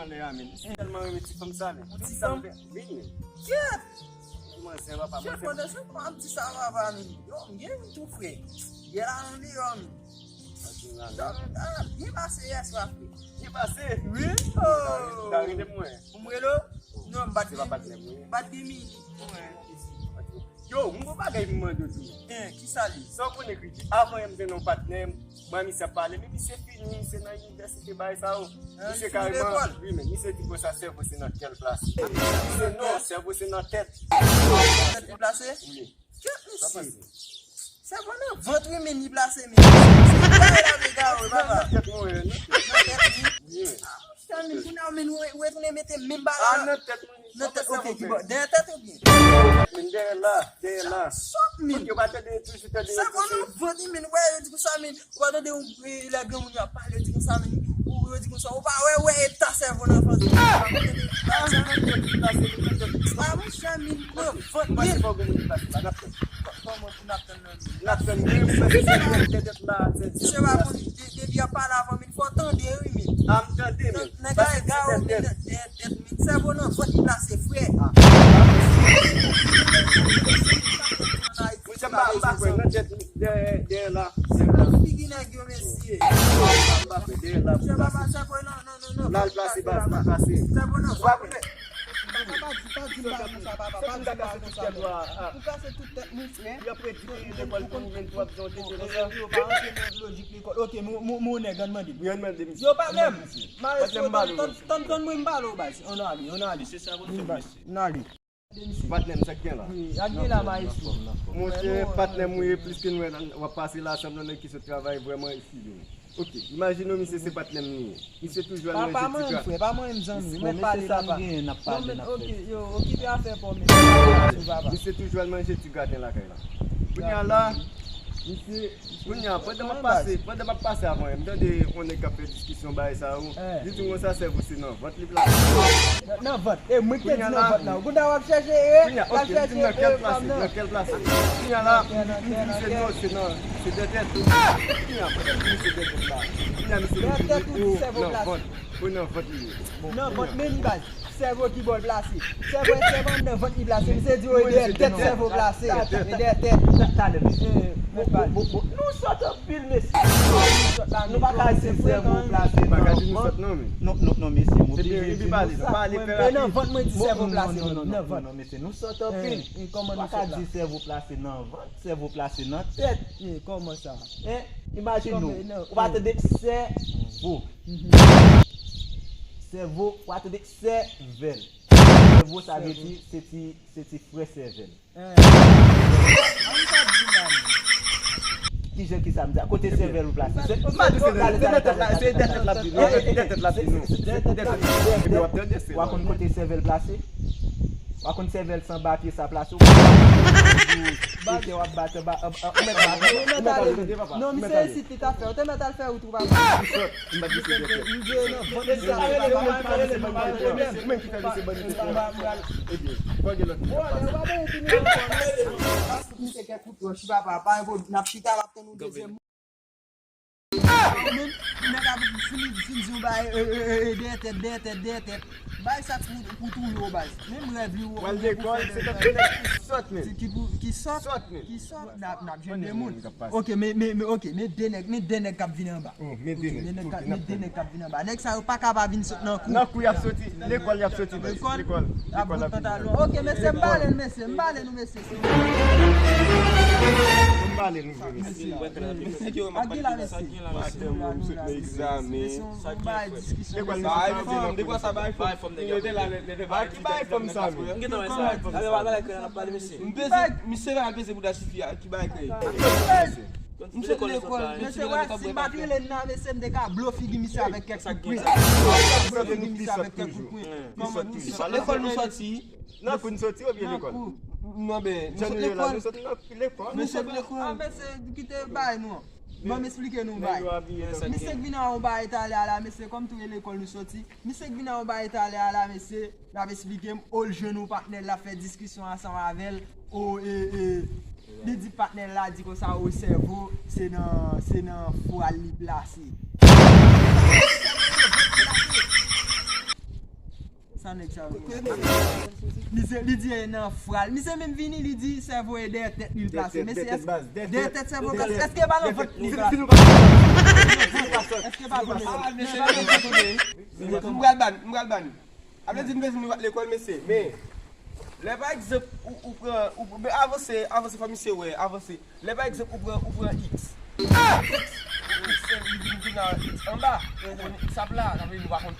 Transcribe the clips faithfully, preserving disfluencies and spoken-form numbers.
Lè a, men. M tèlman renmen ti fanm sa, men. Ti fanm? Wi, men. Kèt! Manzè, papa, manzè. Kèt, pandan se pa m di sa, papa, men. Yo, m gen youn tou, frè. Yè la, nan deyò, men. Sa, sa byen pase yè swa, frè. Byen pase? Wi. Oh! Ou ta rele m, mwen. Pou m rele w? Non, m pa t gen minit. M pa t gen minit, mwen. Yo, m gon bagay pou m mande w tou. Hein, kisa li? Sa w konnen, Kredi? Avan yè m te nan yon patnè, m wè misye ap pale, men misye fini, misye nan inivèsite, bagay sa yo. Misye kareman, wi, men misye di konsa sèvo se nan kè l plase. Misye non, sèvo se nan tèt. Tèt li plase? Wi. Kèt misye. Sèvo nan vant wi, men li plase, men. Se bagay la, men, gade, papa. Nan tèt mwen, nan tèt. Nan tèt li? Wi, men. Sa, men, kounye a, men, ou, ou retounen mete menm bagay la. Ah, nan tèt mwen. Nan tèt, ok, kibò? Dèyè tèt oubyen? Men dèyè la, dèyè la. Sòt, men. Ok, ou pa tande, toujou tande. Sèvo nan vant li, men, wè, yo di konsa, men, ou pa tande, ou, e, lè granmoun yo ap pale, yo di konsa, men, ou, yo di konsa, ou pa wè, wè, eta sèvo nan vant li. Ah, nan tèt li plase, nan tèt li. Ah, monchè, men, nan vant li. Kòman pou n ap tann nan li? N ap tann li, men se dèyè tèt la, se, se pa bon, de-, depi y ap pale avan, men fò w tande, wi, men. Ah, m tande, men. Nèg la, gade, men, dèyè tèt, men sèvo nan vant li plase, frè. Ah. Monchè, m pa, m pa kwè, nan tèt, dèyè, dèyè la. Se nan figi nèg yo, mesye. M pa kwè, dèyè la, pou pase. Monchè, papa, sèvo nan, nan, nan, nan. La l plase, baz, la l plase. Sèvo nan vant. Papa, pa di, pa di m bagay konsa, papa, pa di m bagay konsa, non. Ou kase tout tèt mwen, frè. Yo predi lekòl pou ou vin pou w ap jan tete konsa. Yo pa rantre nan lojik lekòl. Ok, mon, mon, mon nèg, ann mande. Wi, ann mande misye. Yo pa menm. Maestro, tann, tann, tann mwen m pale w, baz. Ann ale, ann ale. Misye sa konn fè, mesye. Ann ale. Patnè m, sa k gen la? Wi, sa k gen la, maestro? Monchè, patnè m, wi, plis ke nou wè, w ap pase la, sanble yon nèg ki sot travay, vrèman, eskize m. Ok, imajine w, misye se patnè m li ye. Misye toujou al manje ti graten. Pa, pa manyen m, frè, pa manyen m, zanmi. Ou mèt pale, papa. Non, men, ok, yo, okipe afè pa w, men. Misye toujou al manje ti graten lakay la. Kounye a la, misye, kounye a, pandan m ap pase, pandan m ap pase avan, m tande yon nèg k ap fè diskisyon bagay sa yo. Li di konsa, sèvo se nan vant li plase. Nan, nan vant. E mwen ki te di nan vant la. Kounye a w ap chèche, e, w ap chèche, e, fanm nan. Nan kè l plase. Kounye a la, m, m, m di misye non, se nan, se dèyè tèt. Kounye a, pandan m di misye dèyè tèt la. Kounye a, misye di, o, nan vant. O, nan vant li ye. Nan vant, men li baz. Sèvo ki bò l plase? Sèvo, sèvo anndan vant li plase. Misye di, o, e dèyè tèt sèvo plase. E dèyè tèt. Talè, mesye. Bon, bon, bon, bon. Nou sòt anpil, mesye. Nou pa ka di sèvo plase nan vant. Non, non, non, mesye, m oblije di nou sa. E nan vant mwen di sèvo plase, non, non, non, mesye, nou sòt anpil. Ou pa ka di sèvo plase nan vant, sèvo plase nan tèt. Kòman sa? Hein? Imajine w, ou pa tande sèvo. Sèvo, ou pa tande sèvèl. Sèvo, sa vle di, se ti, se ti frè sèvèl. Kijan ki sa m di a? Kote sèvèl ou plase? Se, m pa di se dèyè tèt la, se dèyè tèt l ap di nou, dèyè tèt l ap di nou. Se dèyè tèt la. Epi w ap tande, se w a konn kote sèvèl plase? W a konn sèvèl sanba pye sa plase? Ou konn kote w ap bat anba, anba, ou mèt ale, ou mèt ale, tande, papa. Non, misye isit, li t ap fè, ou te mèt al fè wout ou, papa. M pa di se dèyè tèt. Ou menm ki fè misye ban nou. Ebyen, pa gen lòt moun k ap pase. Misye kèk kout wòch, papa, pa gen pwoblèm, n ap chita, n ap tann yon dezyèm. Ou menm, nèg ap fin, fin di w bay, e, e, e, e, dèyè tèt, dèyè tèt, dèyè tèt. Bay sa pou, pou touye w, baz. Menm rèv li, w, w al lekòl, se tankou nèg ki sòt, men. Ki pou, ki sòt? Sòt, men. Ki sòt? N ap, n ap jwenn de moun. Ok, men, men, men, ok, men de nèg, men de nèg k ap vin anba. Oh, men de nèg. Men de nèg k ap vin anba. Nèg sa yo pa ka pa vin sot nan kou. Nan kou y ap soti. Lekòl y ap soti. Lekòl. Lekòl. Ap bout pantalon. Ok, mesye, m pale nou, mesye. M pale nou, mesye. M pale nou, mesye. Ak gila, mesye. Madanm mwen, m sot nan egzamen. Lekòl nou sot nan. Bay fòm, de kwa sa bay fòm. Bay fòm, nèg. Bay fòm sa, men. M peze, misye la peze bouda tifi a. Ki bagay kreye? M sot lekòl, mesye, wè, si m pa t rele n nan, mesye, m te ka blo figi misye avèk kèk kout pwen. M te ka blo figi misye avèk kèk kout pwen. Kòman nou sot lekòl nou soti? Nan kou n soti oubyen lekòl? Non, ben, nou sot lekòl. Nou sot nan lekòl. Nou sot lekòl. Ah, mesye, kite bay nou an. Ban m esplike nou bay. Misye k vin a yon bay talè a la, mesye, kòm tou e lekòl nou soti. Misye k vin a yon bay talè a la, mesye. L ap esplike m, o, l jwenn yon patnè l, l ap fè diskisyon ansanm avè l, o, e, e, li di patnè l la di konsa, o, sèvo, se nan, se nan fwa l li plase. Misye, li di e nan fral. Misye menm vini, li di sèvo e dèyè tèt li l plase. Mesye, dèyè tèt sèvo l plase. Èske e pa nan vant li? Èske e pa vant li? M pral ban, m pral ban. Sa vle di nou bezwen nou lekòl, mesye. Men, lè pa egzanp, ou, ou pran, ou, men avanse, avanse, fò misye wè, avanse. Lè pa egzanp, ou pran, ou pran X. X, li vin, vin nan X anba. Ou konn X ap la, sa vle di nou pa konn X.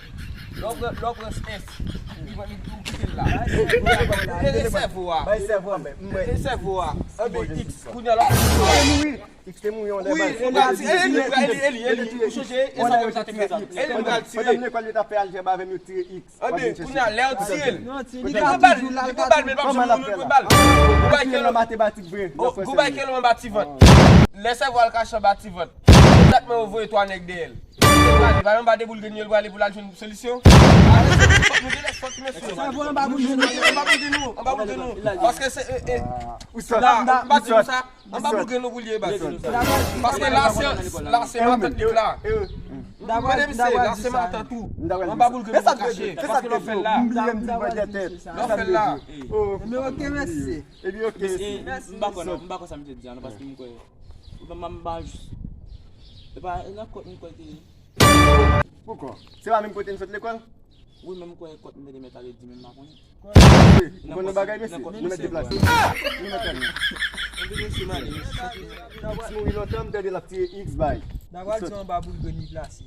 Lè w pran, lè w pran S, li pran, li, ou kite l la. E, e sèvo a. E sèvo a. E sèvo a. Anben, X, kounye a lè w pran X te mouri yon lè. Wi, e li, e li, e li, e li, ou chonje, e sa menm sa te fèt. E li m pral tire. Pandan m lekòl, yo t ap fè aljèb avè m, yo tire X. Anben, kounye a, lè yo tire l, li pran bal, li pran bal, men l p ap janm mouri, li pran bal. Gwo bay kè l, gwo bay kè l anba ti vant. Lè sèvo a l kache anba ti vant, imedyateman yo voye twa nèg dèyè l. Li prale, pa anba de boul grenn yo, li prale pou l al jwenn solisyon. Fòk nou te lè, fòk nou te lè. Anba boul grenn yo, anba boul grenn yo. Paske se, e, e, la, m pa di nou sa. Anba boul grenn nou pou l ye, baz. Paske la se, la se matant li k la. Mande misye, la se matant ou. Anba boul grenn nou kache. Paske lè w fè l la. Lè w fè l la. Ebyen, oke, mèsi. M pa kwè non, m pa kwè sa misye di a non, paske m kwè. M pa, m pa jis. E pa, e nan kòt m kwè te. Poukò? Se pa menm kote n sot lekòl? Wi, men m kwè kòt m te mèt ale di, men m pa konnen. Ou konn yon bagay, mesye? Nou mèt deplase. Nou mèt ale. Anpil mesye m ale, mesye. X mouri lontan, m tande l ap tire X bay. Dapre di anba boul grenn li plase.